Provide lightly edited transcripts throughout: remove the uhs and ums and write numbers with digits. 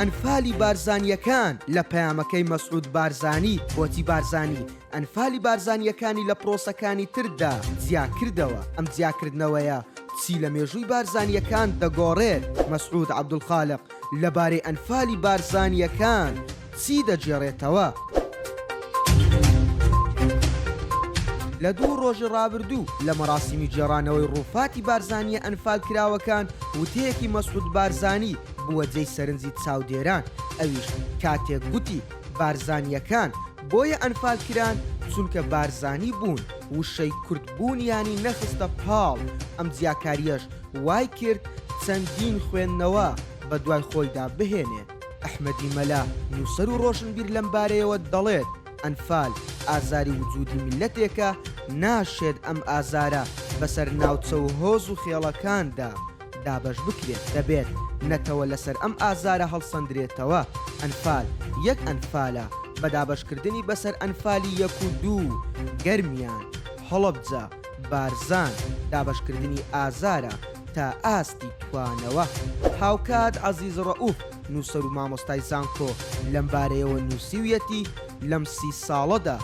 ئەنفالی بارزانییەکان لە پەیامەکەی مەسعود بارزانی، بۆچی بارزانی ئەنفالی بارزانییەکانی لە پرۆسەکانی تردا جیاکردەوە؟ ئەم جیاکردنەوەیە چی لە مێژووی بارزانییەکان دەگۆڕێت؟ مەسعود عەبدولخالق لەبارەی ئەنفالی بارزانییەکان چی دەگێڕێتەوە؟ لە دوو ڕۆژی ڕابردوو لە مەراسیمی گێڕانەوەی ڕووفاتی بارزانییە ئەنفالکراوەکان وتەیەکی مەسعود بارزانی بووە جێی سەرنجی چاودێران، ئەویش کاتێک گوتی بارزانییەکان بۆیە ئەنفال کران چونکە بارزانی بوون، وشەی کورد بوونیانی نەخستە پاڵ، ئەم جیاکارییەش وای کرد چەندین خوێندنەوە بەدوای خۆیدا بهێنێت. ئەحمەدی مەلا، نووسەر و ڕۆشنبیر لەمبارەیەوە دەڵێت، ئەنفال ئازاری وجودی میللەتێکە، ناشێت ئەم ئازارە بەسەر ناوچە و هۆز و خێڵەکاندا دابەش بکرێت، دەبێت نەتەوە لەسەر ئەم ئازارە هەڵسەندرێتەوە، ئەنفال یەک ئەنفالە، بە دابەشکردنی بەسەر ئەنفالی یەک و دوو، گەرمیان، هەڵەبجە، بارزان، دابەشکردنی ئازارە تا ئاستی توانەوە. هاوکات عەزیز ڕەئوف، نووسەر و مامۆستای زانکۆ لەمبارەیەوە نووسیویەتی، لەم سی ساڵەدا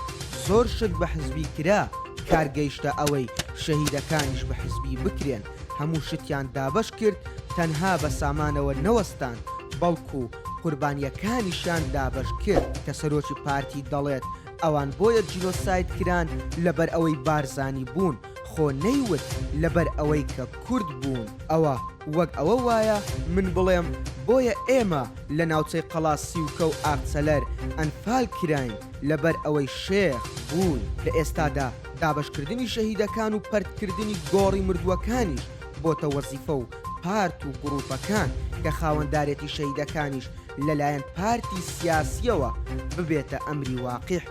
زۆر شت بە حزبی کرا، کار گەیشتە ئەوەی شەهیدەکانیش بە حزبی بکرێن، هەموو شتیان دابەش کرد، تەنها بە سامانەوە نەوەستان، بەڵکو قوربانییەکانیشیان دابەش کرد، کە سەرۆکی پارتی دەڵێت ئەوان بۆیە جینۆساید کران لەبەر ئەوەی بارزانی بوون، خۆ نەیوت لەبەر ئەوەی کە کورد بوون، ئەوە وەک ئەوە وایە من بڵێم بۆیە ئێمە لە ناوچەی قەڵا سیوکە و ئاقچەلەر ئەنفال کراین لەبەر ئەوەی شێخ بووین. لە ئێستادا دابەشکردنی شەهیدەکان و پەرتکردنی گۆڕی مردووەکانیش بۆتە وەزیفە و پارت و گڕوپەکان کە خاوەندارێتی شەهیدەکانیش لەلایەن پارتی سیاسیەوە ببێتە ئەمری واقیع،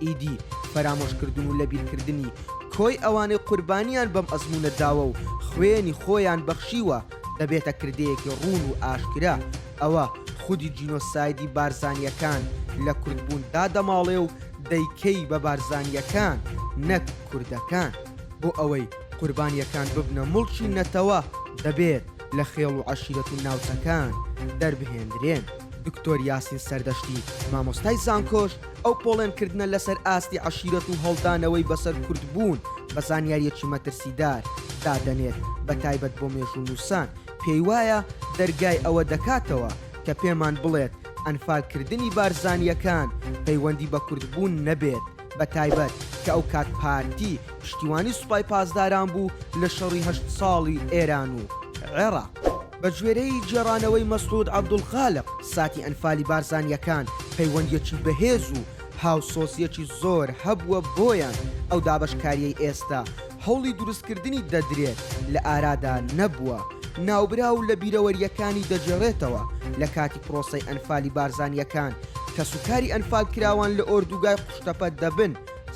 ئیدی فەرامۆشکردن و لەبیرکردنی کۆی ئەوانەی قوربانیان بەم ئەزموونە داوە و خوێنی خۆیان بەخشیوە دەبێتە کردەیەکی ڕوون و ئاشکرا، ئەوە خودی جینۆسایدی بارزانیەکان لە کوردبوون دادەماڵێ و دەیکەی بە بارزانیەکان نەک کوردەکان. بۆ ئەوەی قوربانیەکان ببنە موڵکی نەتەوە دەبێت لە خێڵ و عەشیرەت و ناوچەکان دەربهێندرێن. دکتۆر یاسین سەردەشتی مامۆستای زانکۆش ئەو پۆڵێنکردنە لەسەر ئاستی عەشیرەت و هەڵدانەوەی بەسەر کوردبوون بە زانیاریەکی مەترسیدار دادەنێت بەتایبەت بۆ مێژوونووسان پێیوایە دەرگای ئەوە دەکاتەوە کە پێمان بڵێت ئەنفالکردنی بارزانییەکان پەیوەندی بە کوردبوون نەبێت بەتایبەت کە ئەوکات پارتی پشتیوانی سوپای پاسداران بوو لە شەڕی هەشت ساڵی ئێران و عێراق. بەگوێرەی گێڕانەوەی مەسعود عەبدولخالق، ساتی ئەنفالی بارزانییەکان پەیوەندییەکی بەهێز و هاوسۆزییەکی زۆر هەبووە بۆیان، ئەو دابەشکارییەی ئێستا هەوڵی دروستکردنی دەدرێت لە ئارادا نەبووە. ناوبراو لە بیرەوەرییەکانی دەگێڕێتەوە، لە کاتی پرۆسەی ئەنفالی بارزانییەکان، کەسوکاری ئەنفالکراوان لە ئۆردوگای قوشتەپە دەبن،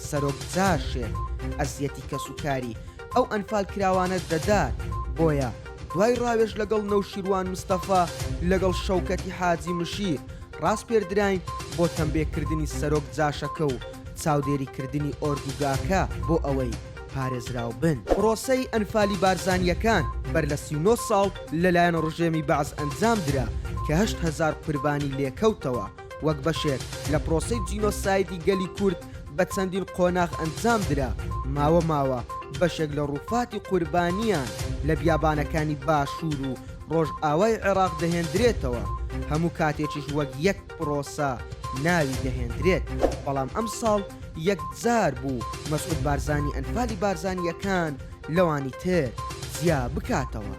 سەرۆک جاشێک ئەزیەتی کەسوکاری ئەو ئەنفالکراوانە دەدات، بۆیە دوای ڕاوێژ لەگەڵ نەوشیروان مستەفا لەگەڵ شەوکەتی حاجی مشیر ڕاسپێردراین بۆ تەمبێکردنی سەرۆک جاشەکە و چاودێریکردنی ئۆردوگاکە بۆ ئەوەی پارێزراو بن. پرۆسەی ئەنفالی بارزانییەکان بەر لە 39 ساڵ لەلایەن ڕژێمی بەعس ئەنجام درا کە 8000 قوربانی لێکەوتەوە، وەک بەشێک لە پرۆسەی جینۆسایدی گەلی کورد بە چەندین قۆناغ ئەنجام درا، ماوە ماوە بەشێک لە ڕووفاتی قوربانیان لە بیابانەکانی باشوور و ڕۆژئاوای عێراق دەهێندرێتەوە، هەموو کاتێکیش وەک یەک پرۆسە ناوی دەهێندرێت، بەڵام ئەمساڵ یەکجار بوو مەسعود بارزانی ئەنفالی بارزانییەکان لەوانی تر جیا بکاتەوە.